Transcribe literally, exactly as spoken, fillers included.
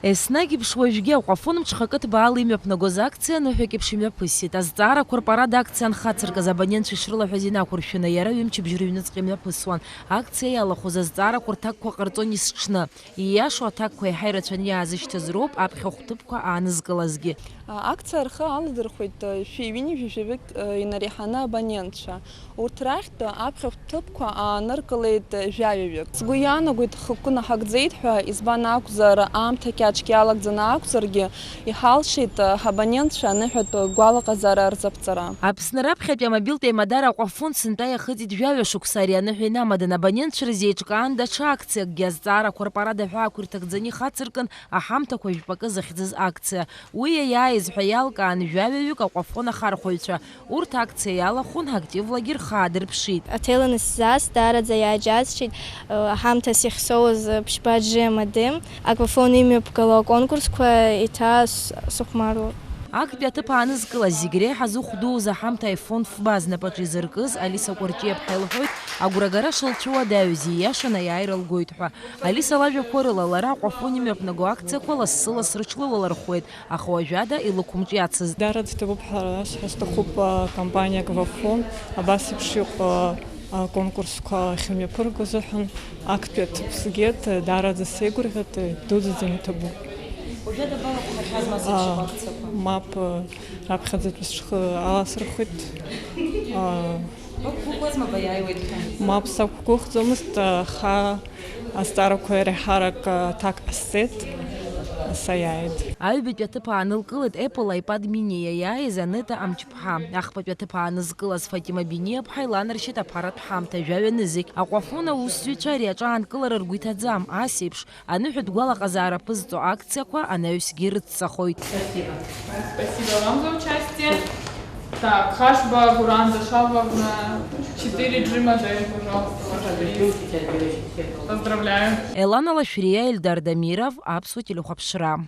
Еснагь еиԥш уажәгьы Аҟәафон мҽхакы ҭбаала имҩаԥнагоз акциа ныҳәак еиԥш имҩаԥысит. Азҵаарақәа рпарад акциа анхацыркыз абонентцәа ишрылаҳәаз инақәыршәаны иара ҩымчыбжьа рыҩныҵҟа имҩаԥысуан. Акциа иалахәыз азҵаарақәа рҭакқәа ҟарҵон есҽны. Ииашоу аҭакқәа еиҳа ирацәаны иаазышьҭыз роуп аԥхьахә ҭыԥқәа аанызкылазгьы. Акциа рхы аладырхәеит шәи ҩынҩажәи жәаҩык инареиҳаны абонентцәа. Урҭ рахьтә аԥхьахә ҭыԥқәа ааныркылеит жәаҩаҩык. Сгәы иаанагоит, ҳхықәкы наҳагӡеит ҳәа, избан акәзар, аамҭа кьаҿк иалагӡаны акәзаргьы, иҳалшеит ҳабонентцәа аныҳәатә гәалаҟазаара рзаԥҵара. Аԥсны раԥхьатәи амобилтә еимадара Аҟәафон сынтәа иахыҵит жәаҩа шықәса. Ари аныҳәа инамаданы абонентцәа рзы еиҿкаан даҽа акциакгьы, азҵаарақәа рпарад аҳәаақәа ирҭагӡаны ихацыркын аҳамҭақәа жәпакы захьӡыз акциа. Уи иаиааиз ҳәа иалкаан жәаҩаҩык Аҟәафон ахархәаҩцәа. Урҭ акциа иалахәын, активлагьы рхы аадырԥшит. Аҭел анысзааз даараӡа иааџьасшьеит, аҳамҭас иахьсоуз ԥшьба аџьы амадеи. Аҟәафон имҩаԥгало аконкурсқәа еиҭа с-, сыхәмаруа. Актәи аҭыԥ аанызкылаз зегь реиҳа зыхә дууз аҳамҭа iPhone фба знапаҿы изыркыз Алиса Кәарҷиаԥҳа илҳәоит, агәрагара шылцәуадаҩыз ииашаны аиааира лгоит ҳәа. Алиса лажәақәа рыла, лара Аҟәафон имҩаԥнаго акциақәа лассы-ласс рыҽлылалырхуеит, аха уажәада илықәымҿиацызт. Даараӡа иҭабуп ҳәа расҳәар сҭахуп, а, компаниа Гвафон абас еиԥш иҟоу, а, аконкурсқәа ахьымҩаԥырго азыҳәан актәи аҭыԥ згеит, даараӡа сеигәырӷьеит, дуӡӡаны иҭабуп. Уажәада балақәҳахьазма зеиԥшроу акциақәа? Мап, раԥхьаӡатәи сҽы аласырхәит. А, Бақәгәыӷуазма баиааиуеит ҳәа? Мап, сақәгәыӷӡомызт, аха азҵаарақәа реиҳарак аҭак ҟасҵеит, саиааит. Аҩбатәи аҭыԥ аанылкылеит Apple iPad mini иаиааиз Анета Амҷԥҳа. Ахԥатәи аҭыԥ аанызкылаз Фатима Бениаԥҳа иланаршьеит аԥаратә ҳамҭа жәаҩа нызқь. Аҟәафон аусзуҩцәа ари аҿы аанкылара ргәы иҭаӡам, ас еиԥш аныҳәатә гәалаҟазаара ԥызҵо акциақәа анаҩсгьы ирыццахоит. Спасибо. Спасибо вам за участие. Так, Хашба Гуранда Шалвовна, четыре джи модель, пожалуйста, ваш приз. Поздравляю. Елана Лашәриа, Ельдар Дамиров, Аԥсуа телехәаԥшра.